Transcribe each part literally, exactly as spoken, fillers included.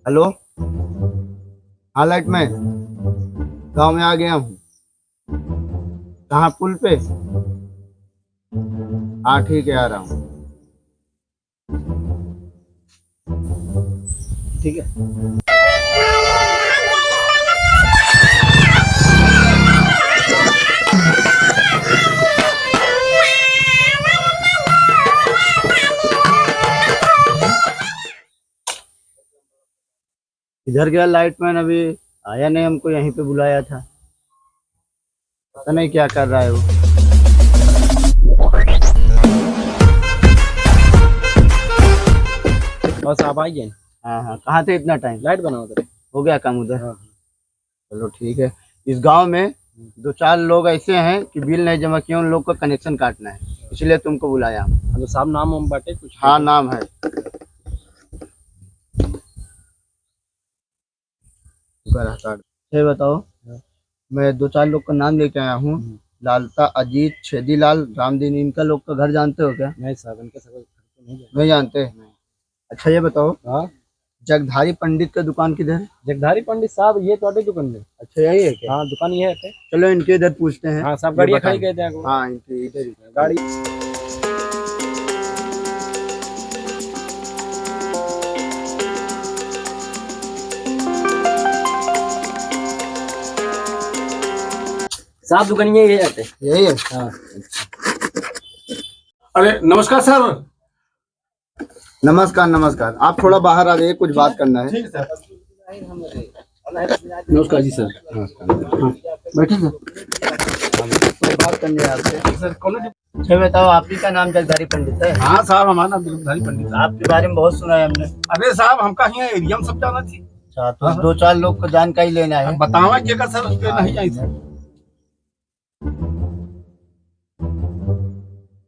हेलो, हाँ लाइटमैन, गांव में आ गया हूँ। कहाँ, पुल पे? हाँ ठीक है, आ रहा हूँ। ठीक है। किधर गया लाइटमैन? अभी आया नहीं, हमको यहीं पे बुलाया था, पता नहीं क्या कर रहा है वो। बस आप आइए। हाँ हाँ, कहाँ थे इतना टाइम? लाइट बनाओ उधर। हो गया काम उधर? हाँ। चलो ठीक है। इस गांव में दो चार लोग ऐसे हैं कि बिल नहीं जमा किए, उन लोग का कनेक्शन काटना है, इसलिए तुमको बुलाया हम। हाँ, तो साहब नाम वाम बाटे कुछ? हाँ, नाम है। ये बताओ, हाँ। मैं दो चार लोग का नाम लेके आया हूँ। हम्म। लालता, अजीत, छेदीलाल, रामदीन, इनका लोग का घर जानते हो क्या? नहीं साहब, इनका सब घर तो नहीं जानते। नहीं जानते? नहीं। अच्छा, ये बताओ, हाँ। जगधारी पंडित का दुकान किधर है? जगधारी पंडित साहब, ये तो अटे दुकान है। अच्छा, यही है क्या? हाँ, दुकान ये है। चलो, इनके इधर पूछते हैं। हाँ, साहब, ये गाड़ी बताएंगे। खड़ी कर दे। हाँ, इनके इधर ही। गाड़ी। साहब, दुकान यही है, आते। यही है? हाँ। अरे, नमस्कार सर। नमस्कार, नमस्कार। आप थोड़ा बाहर आ जाइए, कुछ बात करना है। ठीक है सर। नमस्कार जी सर। नमस्कार। हाँ, बैठे सर। कुछ बात करनी है आपसे। सर, कौन? अच्छा बताओ, आप ही का नाम जगधारी पंडित है? हाँ साहब, हमारा नाम जगधारी पंडित है। आपके बारे में बहुत सुना है हमने। अरे साहब, हमका यहाँ एरिया में सब जाना थी। अच्छा, तो हाँ। दो चार लोग को जानकारी लेना है। अब बतावा क्या कर सर, उस पे नहीं जाए सर।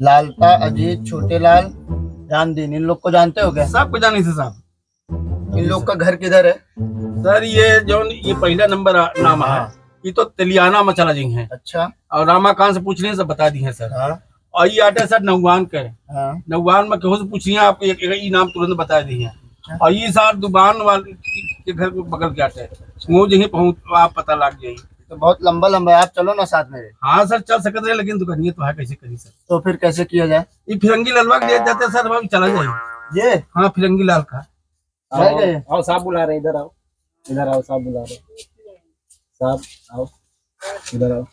लालता, अजीत, छोटेलाल, रामदीन, इन लोग को जानते हो क्या? सबको जानी से साहब। इन लोग का घर किधर है? सर, ये जौन ये पहला नंबर आ-, नाम है, हाँ। ये तो तेलियाना में चला जाइए। अच्छा। और रामाकांत से पूछ लिए, सब बता दिए सर। हाँ। और ये आटे सर नौवान के। हाँ। नौवान में केहू से पूछिए, आपको एक, एक ही नाम तुरंत बता दिए। अच्छा। और ये सर दुबान वाले के घर के बगल के आटे। अच्छा। वो जहीं पहुँच, आप पता लग जाइए। तो बहुत लंबा लंबा है, आप चलो ना साथ में। हाँ सर, चल सकते हैं, लेकिन दुकानिया तो है, कैसे करी सर? तो फिर कैसे किया जाए? ये फिरंगी ललवा के ले जाते हैं सर, हम चला जाए। ये? हाँ, फिरंगी लाल का। आओ, आओ, आओ, साहब बुला रहे हैं, इधर आओ, इधर आओ, साहब बुला रहे हैं। साहब, आओ, इधर आओ।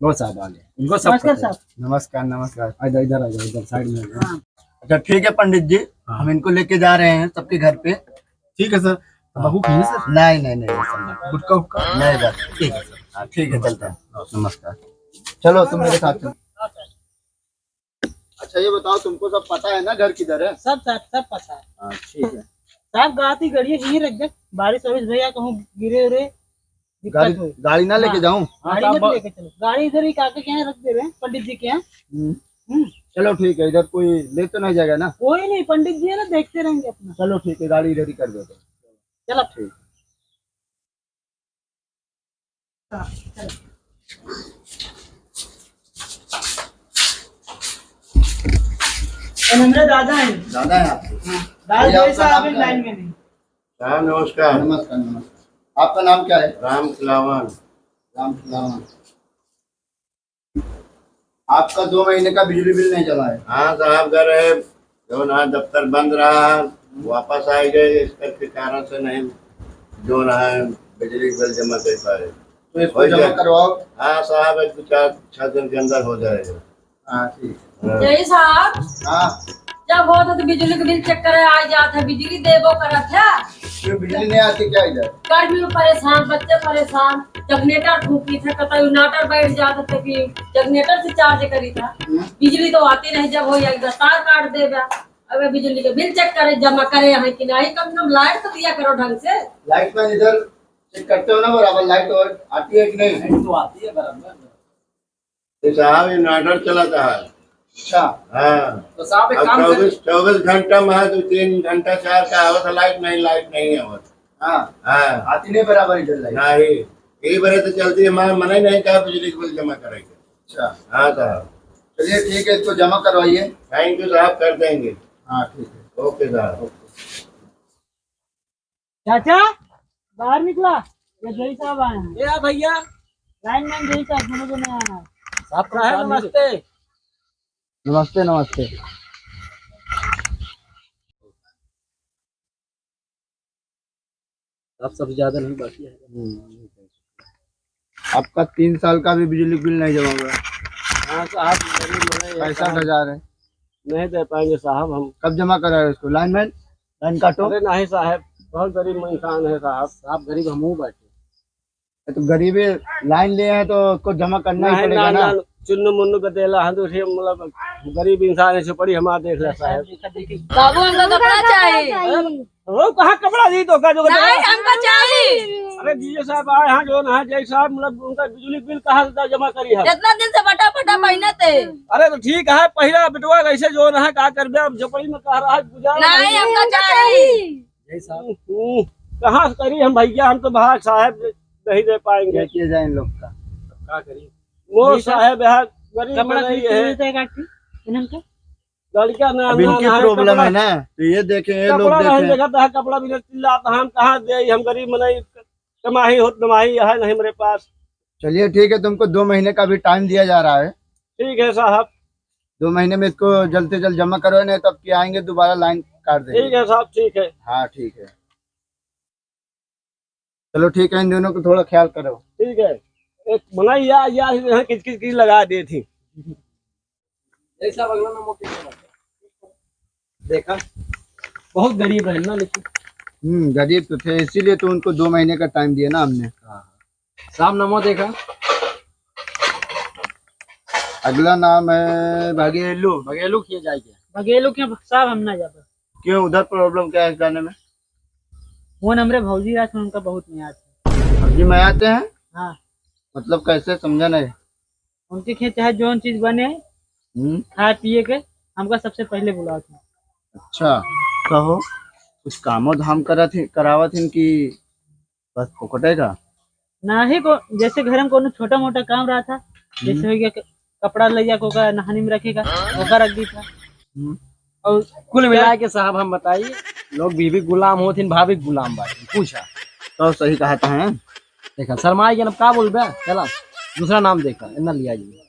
लो साहब आ गए, इनको सब नमस्कार पता है। साहब। नमस्कार, नमस्कार। आ जाओ, इधर आ जाओ, इधर साइड में आ जाओ। हाँ। अच्छा, ठीक है पंडित जी, हाँ। हम इनको लेके जा रहे हैं सबके घर पे। ठीक है सर। हाँ। तंबाकू खाएंगे सर? नहीं, नहीं, नहीं, सर, नहीं। गुटखा उटखा? नहीं सर। ठीक है सर। हाँ, ठीक है, चलते हैं। नमस्कार। चलो, तुम मेरे साथ चलो। अच्छा, ये बताओ, तुमको सब पता है ना घर किधर है? सब, सब, सब पता है। हाँ, ठीक है। साहब, गाड़ी गड़िए यहीं रख दे, बारिश वारिश भैया कहूँ गिरे उरे, दिक्कत गाड़ी, होई। गाड़ी ना लेके हाँ। जाऊँ? हाँ, गाड़ी साहब, मत ब- लेके चलो, गाड़ी इधर ही काका के यहाँ रख दे रहे हैं, पंडित जी के यहाँ। हम्म। हम्म। चलो ठीक है, इधर कोई ले तो नहीं जाएगा ना? कोई नहीं, पंडित जी है ना, देखते रहेंगे अपना। चलो ठीक है, गाड़ी इधर ही कर देते हैं। चलो। ठीक। ये हमारे दादा हैं। दादा हैं आपके? हाँ। दादा भैया, जो आपका ऐसा नाम अभी क्या है? लाइन में नहीं। साहब, नमस्कार। नमस्कार, नमस्कार। आपका नाम क्या है? राम खिलावन। राम खिलावन। आपका दो महीने का बिजली बिल नहीं जमा है? हाँ साहब, घर है, जो ना दफ्तर बंद रहा, वापस आ गए, इस करके कारण से नहीं, जो ना है, बिजली बिल जमा कर पाए। तो इसको हो जमा जाए। करवाओ। हाँ साहब, एक दो चार, छह दिन के अंदर हो जाएगा। हाँ, ठीक। हाँ। जय साहब। हाँ। जब होत है तो बिजली के बिल चेक करे आ जात है, बिजली देबो करत है। क्यों, बिजली नहीं आती क्या इधर? गर्मी में परेशान, बच्चे परेशान, जगनेटर फूकी थे, कतई नाटर बैठ जात है, तभी जगनेटर से चार्ज करी था। हम्म। बिजली तो आती नहीं, जब हो या तार काट देबा। अब बिजली के बिल चेक करे, जमा करे हैं कि नहीं, कम से कम लाइट तो दिया करो ढंग से। लाइट में इधर चेक करते हो ना बराबर, लाइट और आती है कि नहीं? लाइट तो आती है बराबर। तो साहब, ये नाटर चलाता है। अच्छा। हाँ। तो साहब, एक अब काम कर चौबीस, चौबीस घंटा में है, तो तीन घंटा चार का आवत है लाइट, नहीं, लाइट नहीं आवत। हाँ। हाँ। आती नहीं बराबर इधर लाइट। नहीं। यही बरे तो चलती है, हमारा मन ही नहीं कहा बिजली के बिल जमा करेंगे। अच्छा। हाँ साहब। चलिए ठीक है, इसको जमा करवाइए। Thank you साहब, कर देंगे। हाँ, ठीक है। OK साहब। OK। चाचा, बाहर निकला, ये जय साहब आए हैं। ए आ भैया। लाइनमैन जय साहब, दोनों जने आए हैं। साहब, साहब, नमस्ते। नमस्ते, नमस्ते। आप सबसे ज्यादा नहीं बाकी है। हम्म। आपका तीन साल का भी बिजली बिल नहीं जमा हुआ है। हाँ साहब, गरीब लोग हैं, ये पैंसठ हजार है। नहीं दे पाएंगे साहब हम। कब जमा कराए उसको? लाइनमैन, लाइन काटो। अरे नहीं साहब, बहुत गरीब इंसान है साहब। साहब, गरीब हम हूँ बैठे। तो गरीबी लाइन ले हैं तो उसको जमा करना ही नहीं, पड़ेगा ना, ना। ना, चुन्नू मुन्नू का देला है, तो फिर मतलब गरीब इंसान है, छुपड़ी हमारा देख लेता है। बाबू, हमका कपड़ा चाही। अरे, वो कहाँ कपड़ा दी तो का जो नहीं, हमका चाही। अरे, डीजे साहब आए हैं, जो ना है, जय साहब, मतलब उनका बिजली बिल कहाँ से जमा करी है? इतना दिन से फटा फटा पहिनत है। अरे, तो ठीक है, पहिला बेटवा कैसे जो ना है, का करबे, अब झोपड़ी में कह रहा है, गुजारा नहीं, नहीं है। हमका चाही। जय साहब। हम्म, कहाँ से करी हम भैया, हम तो भाग साहब नहीं दे पाएंगे। क्या किया जाए इन लोग का? अब का करी? वो जी सर। साहब यहाँ गरीब कपड़ा बनाई खरीद है। के देते हैं काट के, इन्हन के? लड़का ना, अब ना, इनकी ना है problem कपड़ा। है ना, तो ये देखें, ये लोग कपड़ा नहीं देखें। देखा था, कपड़ा भी नहीं चिल्लाता, हम कहाँ दे, हम गरीब बनाई, कमाई हो, कमाई है नहीं मेरे पास। चलिए ठीक है, तुमको दो महीने का भी टाइम दिया जा रहा है। ठीक है साहब। दो महीने में इसको जल्द से जल्द जमा करो, नहीं तो अब की आएंगे दोबारा लाइन काट देंगे। ठीक है साहब, ठीक है। हाँ, ठीक है। चलो ठीक है, इन दोनों को थोड़ा ख्याल करो। ठीक है, एक बनाई या, या यहाँ किच किच किच लगा दे थी। ऐसा बगला में मोटी देखा, बहुत गरीब है ना, लेकिन हम्म, गरीब तो थे, इसीलिए तो उनको दो महीने का टाइम दिया ना हमने। हाँ। राम नमो देखा। अगला नाम है भगेलू। भगेलू किए जाए क्या? भगेलू के साहब हम ना जाबे। क्यों, उधर problem क्या है इस गाने में? वो न हमरे भौजी रहत हैं, उनका बहुत मया आते हैं। भौजी मया आते हैं? हाँ। मतलब कैसे, समझा नहीं। उनके खेत चाहे जौन चीज बने, हम्म। खाए पिए के, हमका सबसे पहले बुलावत हैं। अच्छा, कहो, कुछ कामो धाम करत ही, करावत हिन कि बस फोकटे का? नाही को, जैसे घर में कोनो छोटा मोटा काम रहा था, हम्म। जैसे हो गया क-, कपड़ा ले जाके ओका नहानी में रखेगा, ओका रख दी था। हम्म। और कुल मिला के साहब हम बताई, लोग बीवी गुलाम होत हिन, भाभी गुलाम बाटी। पूछा। तो सही कहा था, हैं? देखा, शर्माई के अब का बोलबे? चला, दूसरा नाम देखा, इतना लिया जी।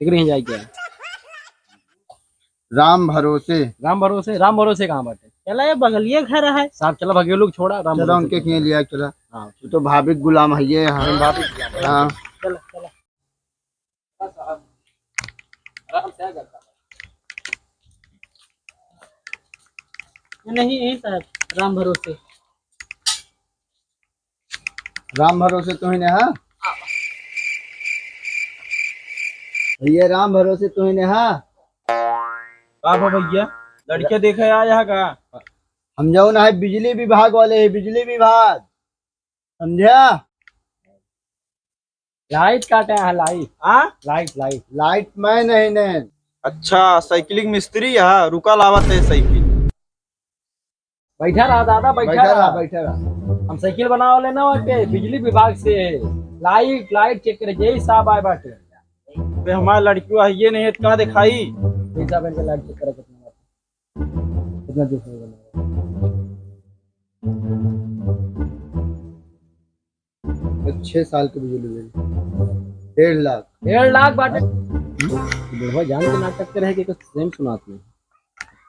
एकरे यहाँ जाए क्या? राम भरोसे। राम भरोसे, राम भरोसे कहाँ बाटे? चला, ये बगलिए घर है। साहब, चला, भगेलू के छोड़ा, राम चला, भरोसे उनके के। किए लिया, चला। हाँ। तू तो भाभी के गुलाम है, ये, हाँ। हम भाभी के गुलाम है। हाँ। चला, चला। नहीं, यही साहब, राम भरोसे। राम भरोसे तुहिने हा? भैया, राम भरोसे तुहिने हा? का बा भैया, लड़के देखे आया है का? हम जौन है बिजली विभाग वाले हैं, बिजली विभाग, समझा? लाइट काटे है, लाइट। हाँ? लाइट, लाइट। लाइट मैं नहीं ने। अच्छा, साइकिल के मिस्त्री है, रुका लावत है साइकिल। बैठा रहा दादा, बैठा बैठा रहा, रहा। बैठा रहा। हम साइकिल बनावे लेना होते, बिजली विभाग से लाइट, लाइट चेक करे, जय साहब आए बाटे। बे, हमार लड़कियों है, ये नहीं है, का दिखाई? जय साहब इनके लाइट चेक करे कितना बाटे। कितना दिखाई बना? तो छह साल के बिजली बिल। डेढ़ लाख। डेढ़ लाख बाटे। बुढ़वा जान के नाटक करे है कि कुछ सेम सुनात नहीं।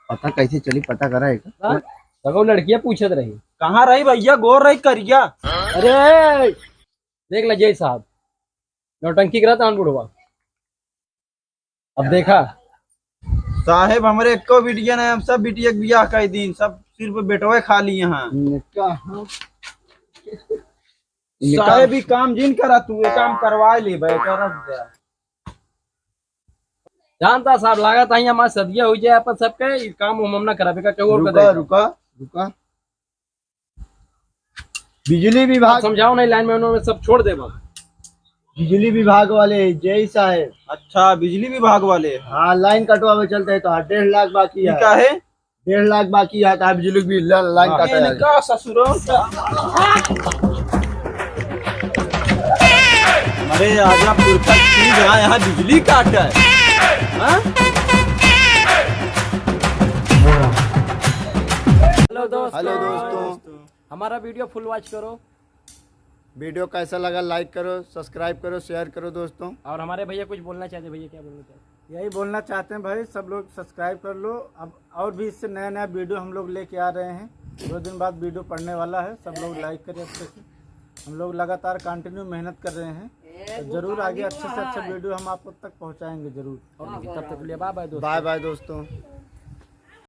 पता कैसे चली, पता करा है का? हाँ? सगो लड़कियां पूछत रही। कहाँ रही भैया, गोर रही करिया? अरे, देख ले जय साहब, नौटंकी करत हन बुढ़वा। अब देखा। साहेब, हमरे एको बिटिया नहीं, हम सब बिटिया के बियाह कर दीन, सब सिर्फ बेटवे खाली यहाँ। हम्म, का, हाँ। साहेब, ई काम जिन करा तू, ये काम करवा ले बे, करब जा। जानता साहब, लागत है हमार सदिया हो जाए अपन सबके, ई काम हम ना कराबे का, केहू और का रुका, देगा। रुका, रुका। बिजली विभाग आप समझाओ नहीं, लाइन में उन्होंने सब छोड़ दे बा। बिजली विभाग वाले जय साहेब। अच्छा, बिजली विभाग वाले। हाँ, लाइन कटवावे चलते हैं तो डेढ़ लाख बाकी है। का है? डेढ़ लाख बाकी है, तो बिजली बिल ला-, लाइन हाँ। काटा है। इनका ससुरों का। अरे आजा पुरखा, तू यहाँ, यहाँ बिजली काटा है। हाँ? हेलो दोस्तों। हेलो दोस्तों। हमारा वीडियो फुल वॉच करो। वीडियो कैसा लगा, लाइक करो, सब्सक्राइब करो, शेयर करो दोस्तों। और हमारे भैया कुछ बोलना चाहते हैं, भैया क्या बोलना चाहते हैं? यही बोलना चाहते हैं भाई, सब लोग सब्सक्राइब कर लो। अब और भी इससे नया नया वीडियो हम लोग लेके आ रहे हैं। दो दिन बाद वीडियो पड़ने वाला है, सब लोग लाइक करें अच्छे से। हम लोग लगातार कंटिन्यू मेहनत कर रहे हैं, तो जरूर आगे अच्छे से अच्छा वीडियो हम आप तक पहुँचाएंगे जरूर। और तब तक के लिए बाय बाय दोस्तों। बाय बाय दोस्तों।